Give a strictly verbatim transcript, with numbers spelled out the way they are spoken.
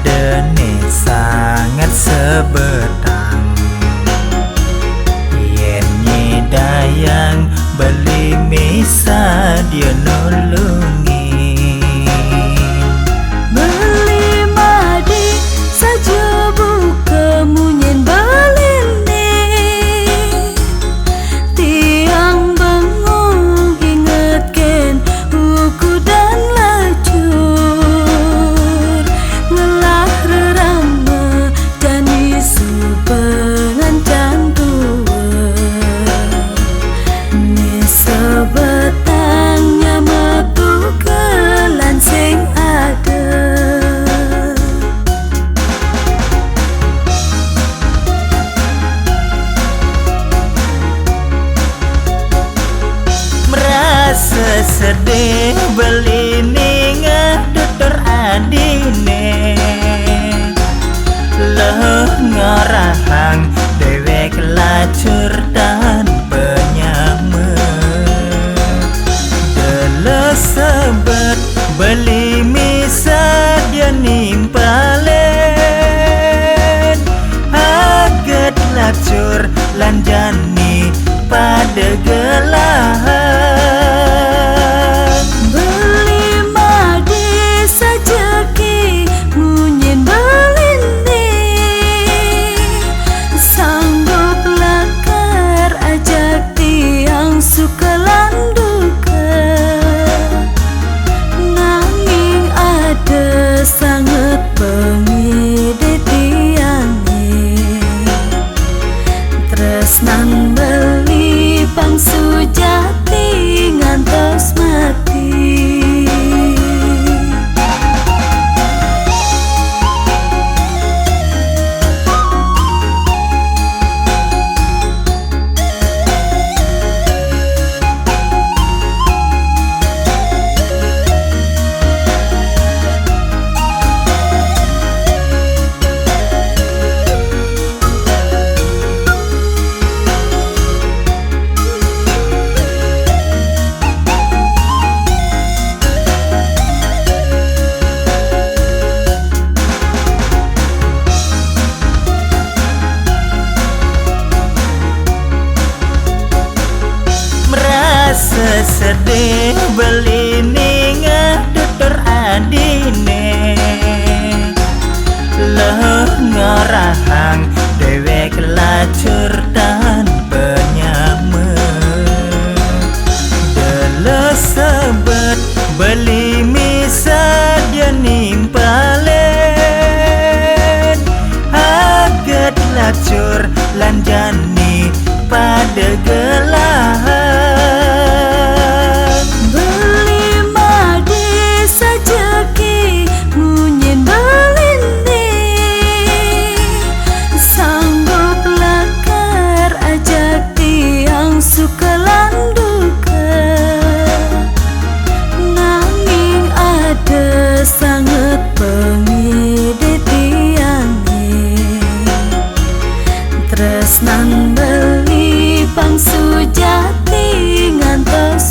Dene sanget sebetang, yen nyidayang beli misa dia nulungi. Beli madi saja buka munyin beline. Tiang bengong ingetken uku dan lacur, ngelah rerama jani subengan jantua. Ni sebetangnya metu ke lansing ada. Merasa sedih beli ningeh tutur adine. Leh ngerahang dewek lacur tan penyama. Dele sebet beli misa dia nimpalen. Aget lacur lan jani pada gelahan. Beli madi sajeki munyin beline. Sanggup lakar ajak tiang suka lan duka. Nanging ada sanget pengide tiange. Tresnan beli pang sujati ngantos mati. Merasa sedih beli ningeh tutur adine. Leh ngerahang dewek lacur tan penyama. Dele sebet beli misa dia nimpalen. Aget lacur lan jani pada gelahan. Beli madi sajeki munyin beline. Sanggup lakar ajak tiang suka lan duka. Nanging ada sanget pengide tiange. Tresnan beli pang sujati ngantos